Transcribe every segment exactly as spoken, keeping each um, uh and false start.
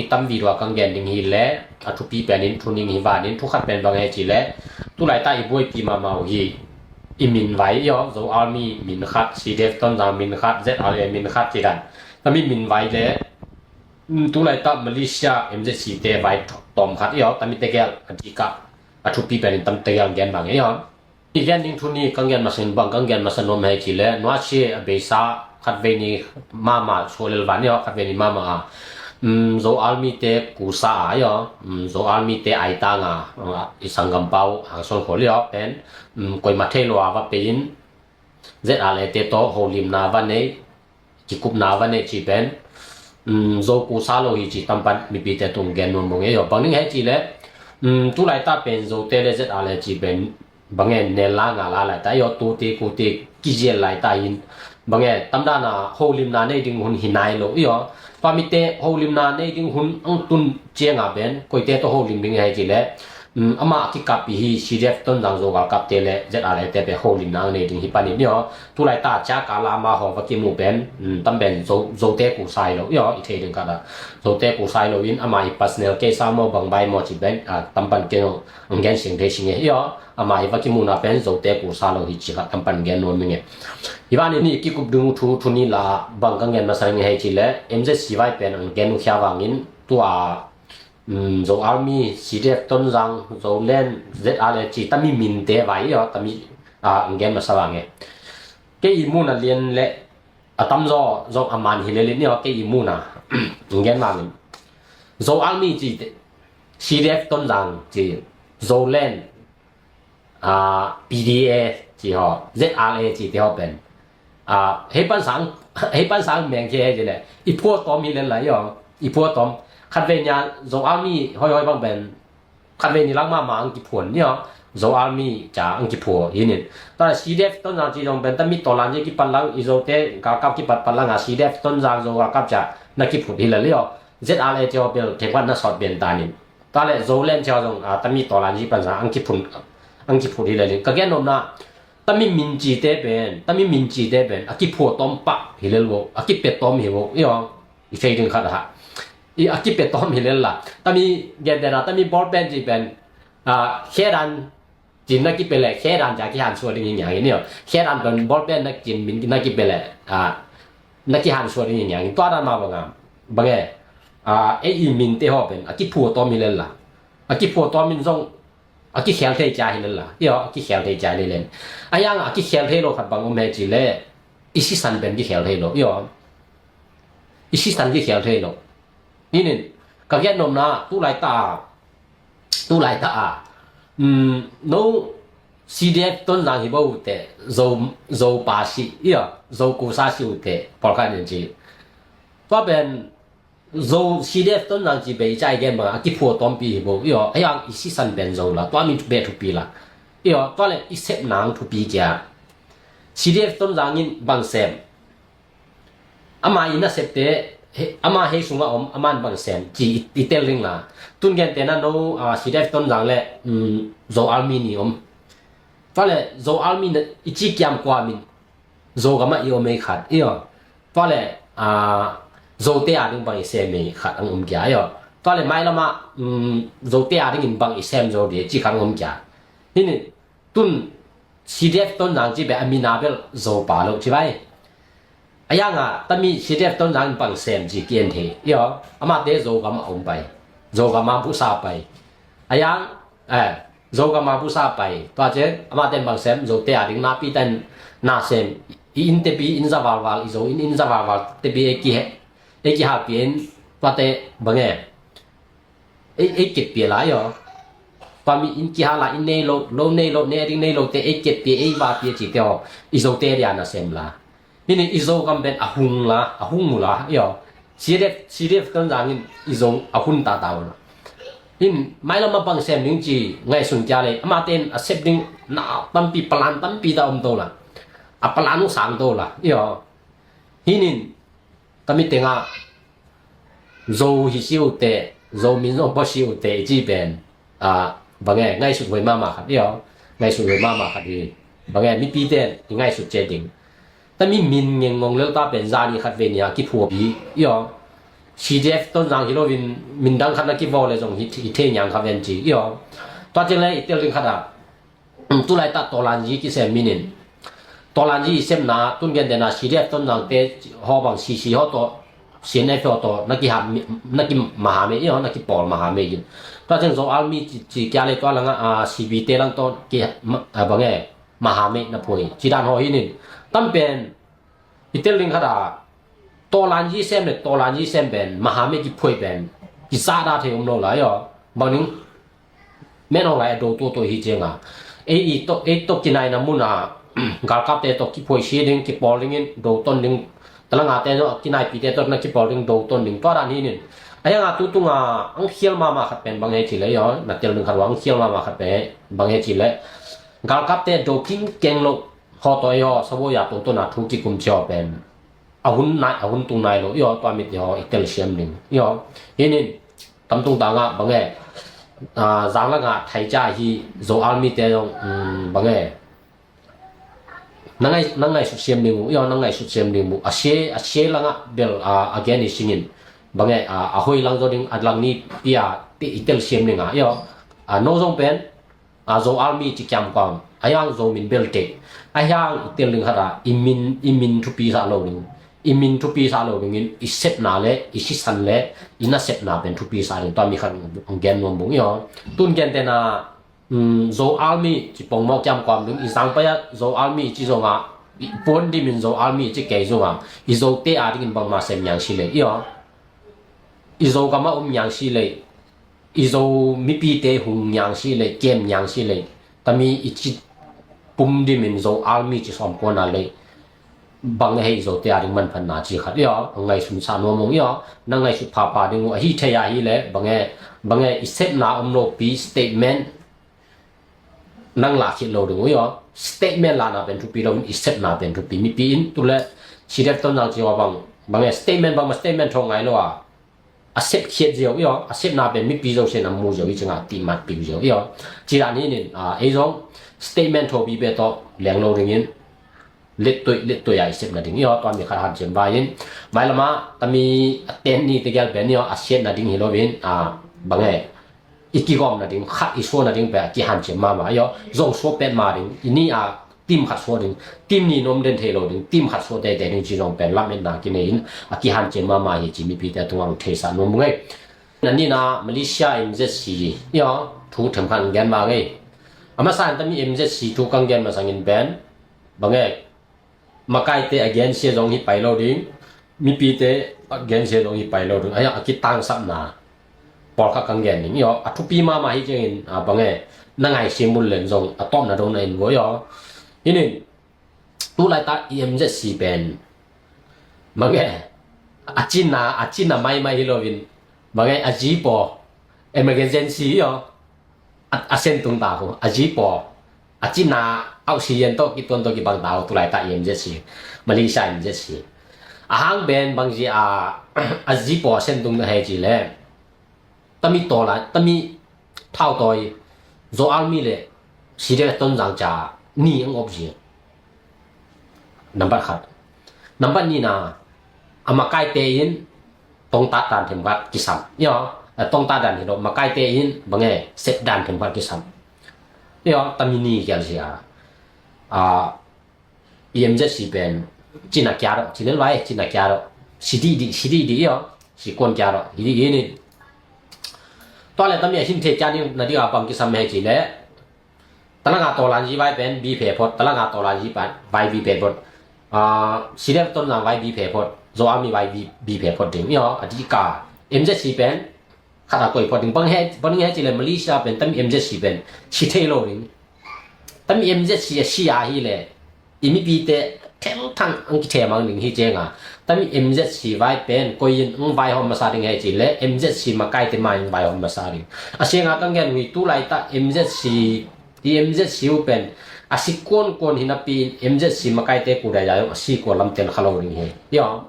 Tam video a kang gen ding hi leh a thupi pen in thuning hi vanin, thu khat pen bang hei ci leh, tulaitak i buaipi mahmah uh hi. I min vai i aw, Zo Army min khat, C D F Tonzang min khat, Z R A min khat ci dan. Tami min vai leh, mm, tulaitak Malaysia M Z C te vai tawm khat i aw, tami tegel a dikah a thupi pen in tam tegel gen bang i aw. I gen ding thu ni kang gen masa in bang kang gen masa nuam hei ci leh, nuasia a beisa khatvei ni mahmah sualel van i aw, khatvei ni mahmah a, mm, Zo Army te kusa a i aw, mm, Zo Army te aitang a, mm, i sanggampau Hang Son Khol i aw pen, mm, koima thei lo a va pei in, Z R A te tawh holimna va nei, kikupna va nei ci pen, mm, Zo kusa lo hi ci tampan mipite tung gen nuam bang i aw. Bang ding hei ci leh, mm, tulaitak pen Zote leh Z R A ci pen bang e, nel la nga la laitak i aw, tuti kuti kizial laitak in, bang e, tamdan a holimna nei ding hun hi nai lo i aw. Tua mite holimna nei ding hun ang tun ciang a pen koite tawh holim ding hei ci leh, mm, amah a kikap i hi C D F Tonzang Zo galkapte leh Z R A te pen holimna ang nei ding hi panin i aw. Tulaitak ciaka la amah haw va kimu pen, mm, tam pen Zo, Zote kusa hi lo i aw, i thei ding khat a. Zote kusa hi lo in amah i personal case a maw bang bai maw ci pen, ah, tampan kei no ang gen sing thei sing e i aw. Amah i va kimuna pen Zote kusa lo hi ci khat tampan gen nuam ing e. Hi vanin i kikup ding uh thu, thu ni la bang kang gen masa ing hei ci leh, M Z C vai pen ang gen uh khia vangin tua, mm, Zo Army, C D F Tonzang, Zoland, Z R A ci tami minte vai i aw, tami, ah, ang gen masa vang e. Kei i muna lian leh a tamzaw zong a man hi lel in i aw, kei i muna ang gen vangin, Zo Army ci te, C D F Tonzang ci, Zoland, ah, P D A ci haw, Z R A ci te haw pen, ah, hei pansang, hei pansang meng ci hei ci leh i phua tawm hi lel la i aw, i phua tawm. Khatvei ni a Zo Army hoihoi bang pen khatvei ni lang mahmah ang kiphuan i aw, Zo Army ca ang kiphuan hi nin. Tua leh C D F Tonzang ci zong pen tami tawlan ci kipat lang, i Zote galkap kipat pat lang a C D F Tonzang Zo galkap ca na kiphut hi lel i aw. Z R A ci haw bel thengpat na sawt pen ta nin. Tua leh Zoland ci haw zong, ah, tami tawlan ci pan sa ang kiphun, ang kiphut hi lel in. Ka gen nuamna, tami min cite pen, tami min cite pen a kiphua tawm pah hi lel vo, a kipia tawm hi vo i aw. I thei ding khat a ha. I a kipia tawm hi lel la. Tami gen pen a, tami ball pen ci pen, ah, khedan cin na kipia leh khedan ca kihan suak ding hi ngiang in i aw. Khedan pen ball pen na cin min na kipia leh, ah, na kihan suak ding hi ngiang in. Tua dan mah bang a, bang e, ah, ei i minte haw pen a kiphua tawm hi lel la. A kiphua tawm in zong a kikhel thei cia hi lel la i aw, a kikhel thei cia hi lel. A hiang a kikhel thei lo khat bang om hei ci leh, i sisan pen kikhel thei lo i aw. I sisan kikhel thei lo. Hi nin, ka gen nuamna, tulaitak a, tulaitak a, mm, no, C D F Tonzang hi bo uh teh, Zo, Zo pa si i aw, Zo kusa si uh teh, pawlkhat nin ci. Tua pen Zo, C D F Tonzang ci bei ca i gen bang a kiphua tawmpi hi bo i aw. A hiang i sisan pen Zo la, tua mi beh thupi la i aw. Tua leh i sep nang thupi kia. C D F Tonzang in bang sem, ama i nasepte, he, ama hei sungah om, aman bang sem ci i, i tel ding la. Tun gentehna no, ah, C D F Tonzang leh, mm, Zo Army ni om. Tua leh Zo Army na i ci kiam kua min Zogam ah i om ei khat i aw. Tua leh, ah, Zote a ding bang i sem ei khat ang om kia i aw. Tua leh mailam ah, mm, Zote a dingin bang i sem zo ding ci khat ang om kia. Hi nin, tun C D F Tonzang ci beh a min a bel Zopa lo ci bai. A hiang a tami C D F Tonzang in bang sem ci ki en thei i aw. Amate Zogam ah om pai. Zogam ah busa pai. A hiang, eh, Zogam ah busa pai. Tua ciang amate in bang sem, Zote a ding napi tan na sem. I inn tepi inn za valval, i Zo inn inn za valval tepi ei kihe, ei kihalpi in, tuate bang e, ei, ei keppi lai aw. Tua mi inn kihal a inn nei lo, lo nei lo, ne ding nei lo te ei keppi, ei vapi ci te aw. I Zote dia na sem la. Hi nin i Zogam pen a hung la, a hung mu la i aw. C D F, C D F Tonzang in i Zo a hun tata uh la. Hi nin mailam ah bang sem ding ci ngaihsun kia lei, amate in a sep ding na tampi, plan tampi ta om to la. A plan uh sang to la i aw. Hi nin tami teng ah Zo hi si uh teh, Zo min zong pua si uh teh i ci pen, ah, bang e, ngaihsut huai mahmah khat i aw. Ngaihsut huai mahmah khat hi. Bang e, mipite in i ngaihsut ciat ding. Tami min ngeng ngong lel ta pen zani khatvei ni a kiphuapi i aw. C D F Tonzang hi loin min dang khat na kivaw le zong hi, hi thei niang kha ven ci i aw. Tua ciang le i tel ding khat ah, um, tulaitak Tawlanzi kisem min in, Tawlanzi i sepna tun gentehna C D F Tonzangte haw bang C C haw tawh, C N F haw tawh na kiham, na kimaham e i aw, na kipawl maham e in. Tua ciang Zo Army ci, ci kia le tua langah, ah, C B te lang tawh ki, ma, ah, bang e, maham e na phuai ci dan haw hi in. Tam pen i tel ding khat ah, Tawlanzi sem le Tawlanzi sem pen maham e kiphuai pen kizahdah thei om lo lai aw. Bang ding, men aw lai a do tuahtuah hi ciang a, ei i tawh, ei tawh kinaina mun ah galkapte tawh kiphuai si ding, kipawl dingin do ton ding, talangate tawh, kinaipite tawh na kipawl ding, do ton ding, tua dan hi in. A hiang a tu tung a ang khial mahmah khat pen bang he ci le i aw, na tel ding khat ah ang khial mahmah khat pen bang he ci le, galkapte do kingkeng lo haw tawh i aw, sabuai a tungtawn a thu kikum ci haw pen a hun nai, a hun tung nai lo i aw, tua mite haw i tel siam ding i aw. Hi in, tam tung tang ah bang e, ah, zang lang ah thai ca hi, Zo Army te zong, um, bang e, na ngai, na ngaihsut siam ding uh i aw, na ngaihsut siam ding uh. A sia, a sia lang ah bel, ah, a gen i sing in, bang e, ah, a hoi lang zaw ding, a lang ni pi a, ti i tel siam ding a i aw. Ah, no zong pen, a, Zo Army ci kiamkuam, a hiang Zo min belte, a hiang i tel ding khat ah i min, i min thupi sa lo ding, i min thupi sa lo dingin i sepna le i sisan le i nasepna pen thupi sa ding, tua mi khat hong gen nuam bung i aw. Tun gentehna, um, Zo Army ci pongmawk kiamkuam ding, i zangpai ah Zo Army ci zong ah, i puan dimin Zo Army ci kei zong ah, i Zote a dingin bangmah sem niang si le i aw. I Zogam ah um niang si le, i Zo mipite hung niang si le, kem niang si le, tami i ci pum dimin Zo Army ci sawm kuana le, bang he i Zote a ding manphatna ci khat i aw, ngaihsun sa nuam ung i aw, na ngaihsut phapha ding uh, a hi thei a hi le, bang he, bang he i sepna om lo pi statement, nang lah khit lo ding uh i aw. Statement lahna pen thupi lo in, i sepna pen thupi. Mipi in tu le C D F Tonzang ci haw bang, bang e statement bang ma statement thawng ngai lo a, a sep khiat ziau i aw, a sepna pen mipi zo sen a mu ziau i cing a, ti mat piu ziau i aw. Ci dan hi in, a, ei zong statement thawpi pe tawh leng lo dingin, lettuai, lettuai a i sep nading i aw, tua mi khat hanciam vai in. Mailam ah tami a ten ni tegel pen i aw, a siat nading hi lo in, a, bang e, i kigawm nading, khat i suah nading pen a kihanciam mahmah i aw. Zong suah pet mah ding, i ni a team khat suah ding, team nih nuam den thei lo ding, team khat suah teitei ding ci zong pen lametna kinei in a kihanciam mahmah hi ci mipite a tungah hong theisah nuam bung e. Na nihna Malaysia M Z C i aw, thu themkhat hong gen mah ing e. A masa in tami M Z C thu kang gen masangin pen, bang e, makaite a gensia zong hi pai lo ding, mipite a gensia zong hi pai lo ding, a, a kitangsapna pawlkhat kang gen ding i aw. A thupi mahmah hi ciangin, a, bang e, na ngaihsia mun len zong a tawpna dong na en go i aw. Hi in, tulaitak i M Z C pen, bang e, a cina, a cina maimai hi lo in, bang e, a zipaw, emergency i aw, a, a sen tung ta uh, a zipaw, a cina, oxygen tawh kituan tawh kibang ta uh, tulaitak i M Z C, Malaysia M Z C. A hang pen bangzia a, a zipaw a sen tung ta he ci le, tami tawla, tami thautawi, Zo Army le C D F Tonzang ca ni ang op zia. Nambat khat. Nambat nihna, a makaite in tongtat dan themkhat kisam i aw. A, tongtat dan hi lo, makaite in bang e, sep dan themkhat kisam i aw. Tami ni kial sia, a, i M Z C pen cina kia ro, cina lai cina kia ro, si di di, si di di i aw, si kuan kia ro, hi di hi in. Tua le tami a hin the kia ni na di a bang kisam he ci le, talanga Tawlanzi vai pen bi phe phot, talanga Tawlanzi pen vai bi phe phot. Ah, C D F Tonzang vai bi phe phot, Zo Army vai bi, bi phe phot ding i aw, a di ka. M Z C pen khat a koi phot ding, bang he, bang he ci le Malaysia pen tami M Z C pen si thei lo ding. Tami M Z C a si a hi le, i mipite thelthang ang kithe mang ding hi ciang a. Tami M Z C vai pen koi in ang vaihawm masa ding he ci le, M Z C makaite mai ang vaihawm masa ding. A siang a kang gen uh hi, tulaitak M Z C, i M Z C uh pen a si kuankuan hi napi in M Z C makaite kudai a si kuan lam tel kha lo ding hi. Yo.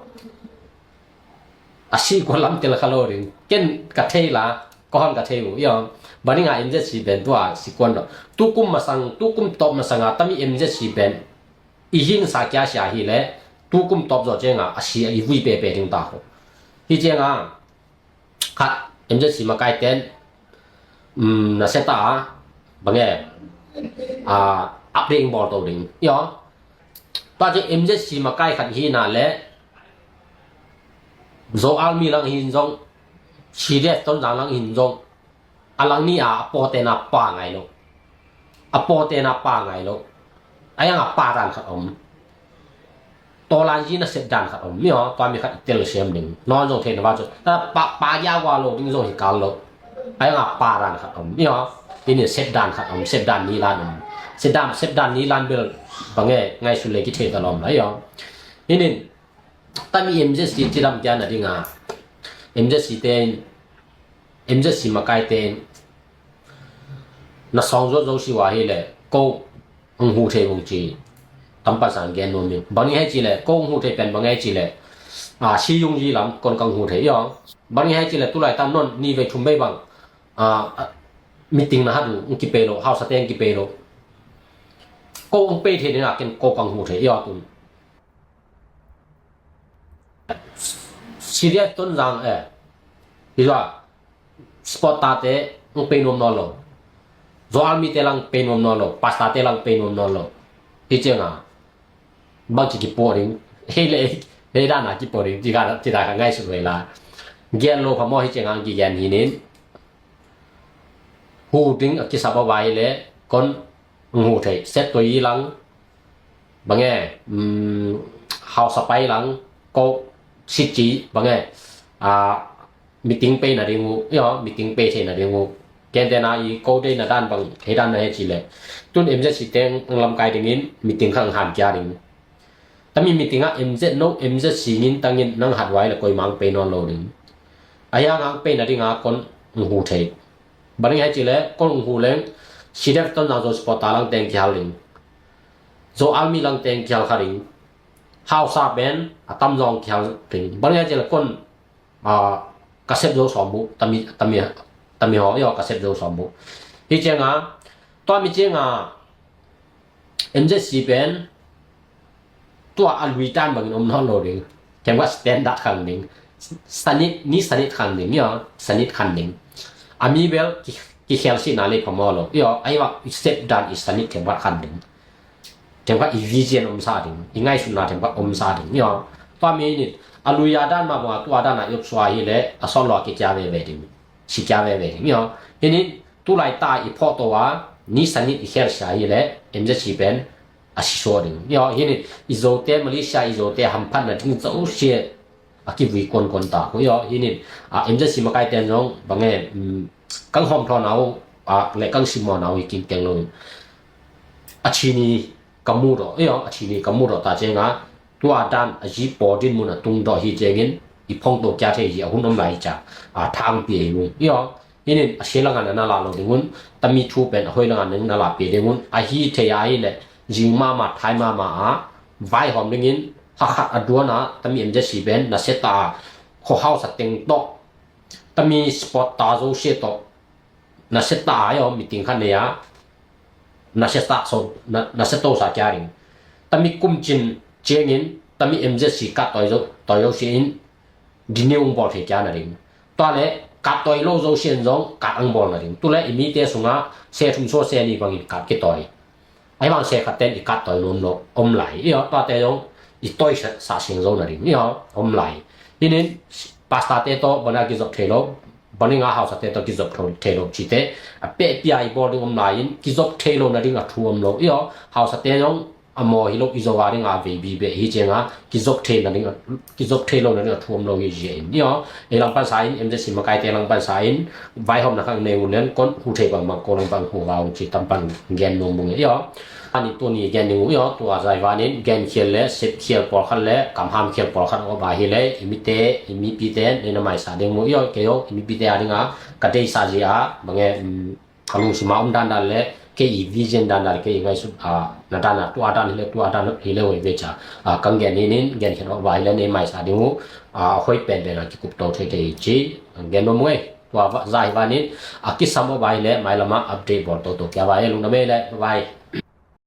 A si kuan lam tel kha lo ding. Ken ka thei la, ka hon ka thei uh. Yo. Bang ding a M Z C pen tua si kuan lo. Tukum masang, tukum tawp masang a tami M Z C pen i hing sa kia sia hi le, tukum tawp zawh ciang a, a si a i vui pepe ding ta ho. Hi ciang a, Khat, M Z C makai ten, um, na seta a, bange, a, update ing bawl to ding. Io. Tua ci M Z C makai khat hi na le, Zo Army lang hin zong, C D F Tonzang lang hin zong, a lang ni a, a pawte na pa ngai lo. A pawte na pa ngai lo. A yang a pa dan khat om. Tawlan zi na set dan khat om. Mio, tua mi khat i tel siam ding. Non zong thei na va cu. Ta pa, pa ya wa lo ding zong hi kal lo. A yang a pa dan khat om. Mio, ini set dan khat om. Set dan ni lan om. Set dan, set dan ni lan bel bange ngai su le ki thei ta lom la, io. Inin, tami M Z C cidam kia na ding a. M Z C ten, M Z C makai ten, na sawng zuat zo si wa hi le, ko ang hu thei vung ci, tampan sang gen nuam in. Bang ni hei ci le, ko ang hu thei pen bang hei ci le, a, si yung yi lam, kon kang hu thei yong. Bang ni hei ci le, tulai tam non, ni vei thum vei bang, a, a, meeting na hadu, ang ki pei lo, hausa te ang ki pei lo. Ko ang pei thei ding a ken ko kang hu thei yong tun. C D F Tonzang, eh, hi zua, sport ta te ang pei nuam nawn lo. Zo Army te lang pei nuam nawn lo. Pasta te lang pei nuam nawn lo. Hi ciang a, bang ci ki puah ding. Hei le, hei dan a ki puah ding. Ci ka, ci da ka ngai suk vei la. Gen lo pha maw hi ciang a ang ki gen hi nin. Hu ding a ki sap a vai le, kon ang hu thei. Set to yi lang. Bange, um, hausa pai lang, ko sit ci, bange, a, meeting pei na ding u, io, meeting pei thei na ding u. Ken te na i ko dei na dan bang, hei dan na he ci le. Tun M Z C teng ang lam kai ding in, meeting khang han kia ding. Tami meeting a M Z no, M Z C ngin tangin nang hat vai le koi mang pei nawn lo ding. A yang ang pei na ding a kon ang hu thei. Bang ni hei ci le, kon ang hu leng, C D F Tonzang Zo sport ta lang teng ki hal ding. Zo Army lang teng ki hal kha ding. Hausa pen a tam zong ki hal ding. Bang ni hei ci le kon, a, ka sep zo sawm bu, tami, tami, tami ho, io ka sep zo sawm bu. Hi ciang a, tua mi ciang a, M Z C pen, tua a lui tan bangin om nawn lo ding. Kem ka standard khang ding. Sanit, ni sanit khang ding, io, sanit khang ding. A mi bel ki, ki khel si na le pha maw lo. Io, ai wa i sep dan i sanit kem ka khang ding. Kem ka i vision om sa ding. I ngai sun na kem ka om sa ding. Io, tua mi ni, a lui a dan ma bang a tua dan a yop sua hi le, a son lo a ki kia ve ve ding. Si kia ve ve ding. Io, hi ni, tulai ta i pho to a, ni sanit i khel sia hi le, M Z C pen, a si so ding. Io, hi ni, i zo te, Malaysia, i zo te, hamphat na ding zo sia, a ki vui kon kon ta. Ko io, hi ni, a, M Z C makai ten zong, bange, um, kang hom tho nau, a, le kang si mo nau, i kin keng lo. A chi ni, ka mu do, io, a chi ni, ka mu do ta ceng a, tua dan, a zi po din mun a tung do hi ceng in, i phong to kia thei hi, a hun om lai ca, a, thang pi hi mu. Io, hi ni, a si lang an na la lo ding un, tami thu pen, a hoi lang an na la pi ding un, a hi thei a hi le, zing mama, thai mama a, vai hom ding in, ha khat a duan a, tami M Z C pen, na se ta, kho hau sa teng to, tami sport ta zo se to, na se ta a, io, meeting khan ne a, na se ta so, na, na se to sa kia ding. Tami kum cin, ceng in, tami M Z C ka toi zo, toi zo se in, renew ang bawl thei kia na ding. Tua le, ka toi lo zo se in zong, ka ang bawl na ding. Tu le, i mi te sung a, se thum so se ni bang in ka ki toi. Ai bang se khat ten i ka toi lo om lo, om lai. Io, tua te zong, i toi sa, sa sing zo na ding. Io, om lai. Hi ni, pasta te to, bang a ki zop thei lo, bang a hausa te to ki zop thei lo, ci te. A pe pia i bawl ding om lai in, ki zop thei lo na ding a thu om lo. Io, hausa te zong, a maw hi lo i zo a ding a vei bi be hi ceng a, ki zop thei na ding a, ki zop thei lo na ding a thu om lo hi zia in. Io, e lang pan sa in, M Z C makai te lang pan sa in, vai hom na khang nei un len, kon hu thei bang bang, ko lang bang hu va ung ci tam pan gen nung bung io. Ani tu ni gen ding u io, tua zai van in, gen khial le, sep khial pawl khat le, kam ham khial pawl khat o ba hi le, i mi te, i mi pi te, nei na mai sa ding u io, ke io, i mi pi te a ding a, ka dei sa zia, bange, um, ka lungsim a om dandan le, kei i vision dandan le, kei i ngaihsut a, na dan a, tua dan hi le, tua dan hi le, hoi ve ca. A, kang gen ni nin, gen khen hok va hi le, nei mai sa ding u, a, hoi pen pen a, kikup to thei thei ci, gen nom ngei, tua va, za hi va nin, a, kisam hok va hi le, mai lama update bawl to to kia va hi, lungdam ei le, bye bye.